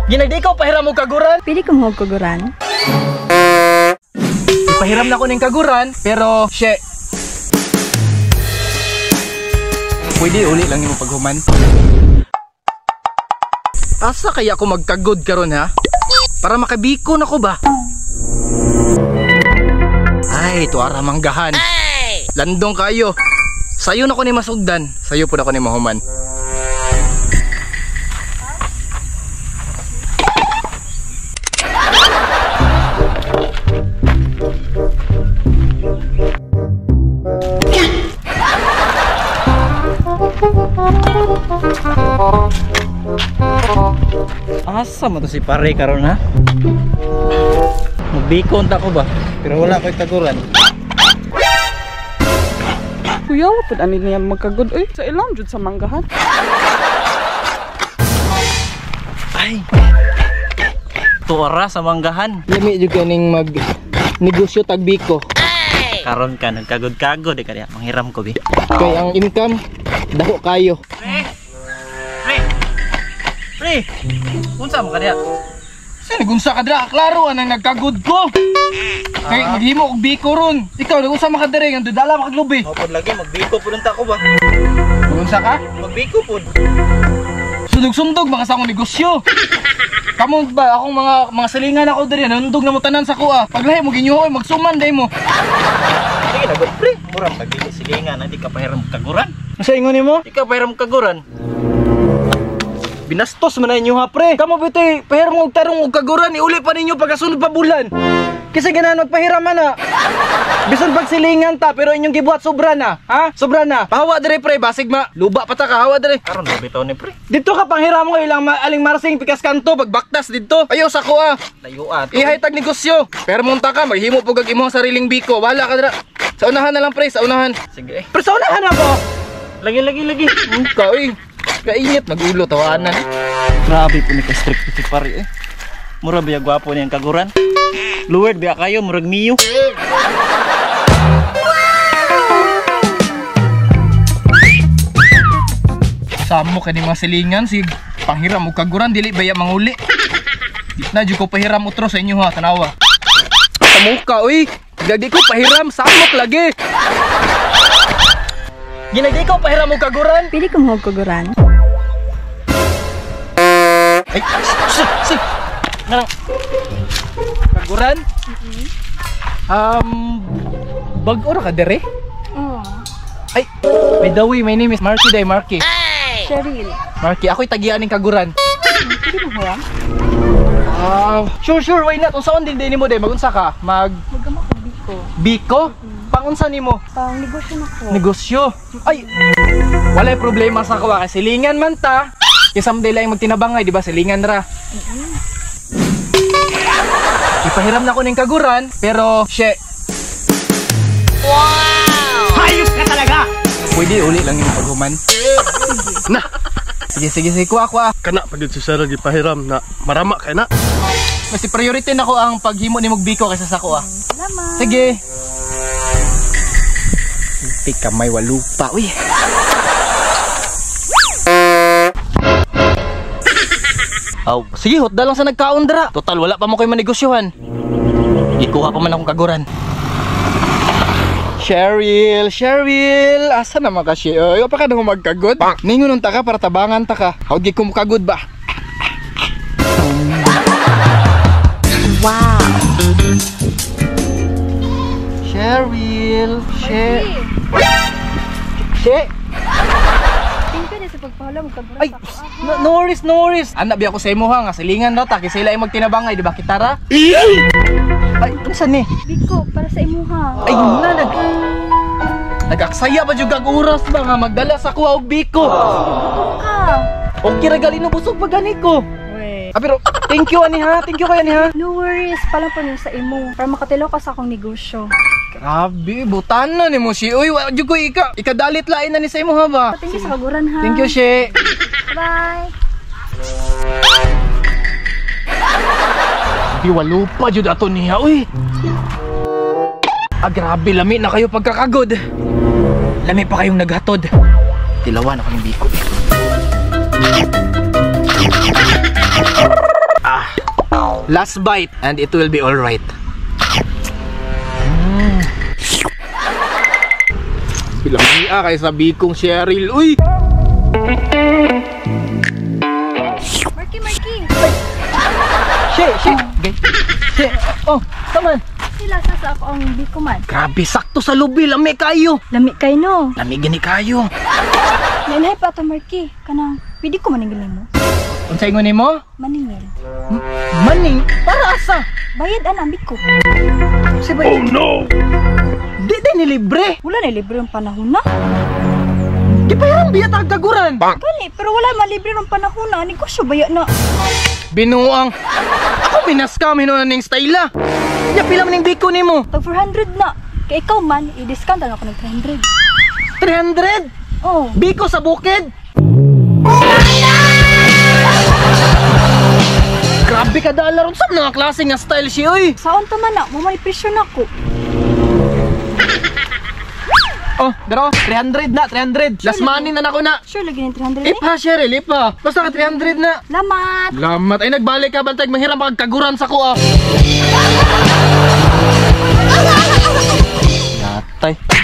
Ginagdi ko pahiram og kaguran. Pili kong hog kaguran. Ipahiram na ko ning kaguran, pero she. Pwede uli lang nimo paghuman. Asa kaya ako magkagod karon ha? Para makabiko na ko ba? Ay, tuara manggahan. Landong kayo. Sayo na ko ni masugdan, sayo pud ako ni mahuman. Asa mo to si pare karon ha? Magbiko unta ko ba? Pero wala ko'y kaguran. Kuya, wa pud ani niya magkagod oy. Sa ilang jud sa manggahan. Ay. Tuara sa manggahan. Lami jud kaning mag negosyo tagbiko. Karon ka nagkagod-kagod eh kaya manghiram ko bi. Kay ang income dako kayo. Pre. Pre. Pre. Unsa mo kaniya? Sa nagunsa ka dira, klaro anang nagkagod ko. Kay maghimo og biko ron. Ikaw nagunsa man ka diri nga dudala man kag lubi. Mao pod lagi magbiko pud unta ko ba? Nagunsa ka? Magbiko pod. Sundog-sundog mga sa akong negosyo. Kamo ba akong mga silingan ako diri nandog na mo tanan sa kuha. Paglahi mo ginyo oy magsuman day mo. Sige na god pre. Mura pag dili silingan di ka pahiram kaguran. Sa ingon nimo? Di ka pahiram kaguran. Binastos man na inyo ha pre. Kamo bitay pahiram og tarong og kaguran iuli pa ninyo pagkasunod pa bulan. Kasi ganahan magpahiram man na. Bisan pagsilingan ta pero inyong gibuhat sobra na, ha? Sobra na. Pahawa dire pre, basig ma. Luba pa ta ka hawa dire. Karon ra bitaw ni pre. Dito ka panghiram ko ilang aling marsing pikas kanto pagbaktas didto. Ayo sa ko ah. Layo ato. Ihay tag negosyo. Pero munta ka maghimo pug ag imong sariling biko. Wala ka dira. Sa unahan na lang pre, sa unahan. Sige eh. Pre sa unahan ako. Lagi lagi lagi. Ka oy. Kainit nagulo tawanan. Grabe po ni ka strict si pare eh. Mura biya gwapo niyang kaguran. Luwerd biya kayo murag miyo. Samo kani mga silingan sig panghiram og kaguran dili baya manguli. Di na jud ko pahiram utro sa inyo ha, tanawa. Sa muka oy. Gagi ko pahiram samok lagi. Ginagdi ko pahiram og kaguran. Pili kong hog kaguran. Ay, si. Nga. Kaguran? Bag-o ra ka dere? Oo. Ay, by the way, my name is Marky day, Marky. Cheryl. Marky, ako'y tagian ning kaguran. Pili mo huwag? Sure, sure, why not? Unsaon din din nimo day, magunsa ka? Magama ko biko. Biko? Pangunsa nimo? Pang negosyo na ko. Negosyo. Ay, walay problema sa kuha kay silingan man ta. Kay someday lang magtinabangay, di ba? Silingan ra. Ipahiram na ko ning kaguran, pero she. Wow! Hayop ka talaga! Pwede uli lang yung paghuman. Na. Sige, sige, sige, kuha, kuha. Kana pag si Sarah gipahiram na marama kay na. Mas priority na ko ang paghimo ni Biko kaysa sa kuha. Salamat. Sige. Tika may walupa, uy. Aw, sige, hotda lang sa nagkaon dra. Total wala pa mo kay manegosyohan. Ikuha pa man akong kaguran. Cheryl, Cheryl, asa naman ka siya? Oy, pa ka nang magkagod? Ningon unta ka para tabangan ta ka. Hawd gid ko mokagod ba? Wow. Cheryl, She. She. Thank you sa pagpahula mo kaguran. Ay, no, no worries, no worries. Anak biya ko sa imo ha, nga silingan ra ta kay sila ay magtinabangay, di ba kitara? Ay, unsa ni? Biko para sa imuha. Ay, na nag nagaksaya pa jud kag oras ba nga magdala sa kuha og biko. Gutom ka. Okay ra galino busog pa gani ko. Wait. Ah, pero thank you ani ha, thank you kayo ani ha. No worries, pala pa sa imo para makatilaw ka sa akong negosyo. Grabe, butan na nimo si. Uy, wa jud ko ikadalit lain na ni sa imo ha ba. Thank you sa kaguran ha. Thank you, she. Bye. Di walo pa jud ato niya, uy. Ah, grabe, lami na kayo pagkakagod. Lami pa kayong naghatod. Tilawan ako ng biko. Last bite and it will be all right. Bilang kay sabi kong Cheryl. Uy! Marky, Marky. She, she. Okay. She. Oh, taman. Sila sa sa ako ang biko man. Grabe sakto sa lubi, lami kayo. Lami kay no. Lami gani kayo. Nainay pa ato Marky. Kanang pwede ko maningil nimo. Unsa ingon nimo? Maningil. Maning para asa? Bayad ana biko. Si Oh no. Di di ni libre. Wala na libre ang panahon na. Gipahiram biya ta kaguran. Gani, pero wala man libre ang panahon na. Negosyo baya na. Binuang. Ako minaskam hinuon ning style. Nya pila man ning biko nimo? Tag 400 na. Kay ikaw man, i-discount na ako ng 300. 300. Oh. Biko sa bukid. Grabe ka dala ron sa mga klase nga style siya oy. Saon ta man na, mo man presyo na ko. Oh, daro 300 na, 300. Last money na nako na. Sure lagi ng 300 eh. Ipa, Cheryl, ipa. Basta ka 300 na. Lamat. Lamat. Ay, nagbalik ka, bantay. Mahirap pagkaguran sa kuha. Yatay.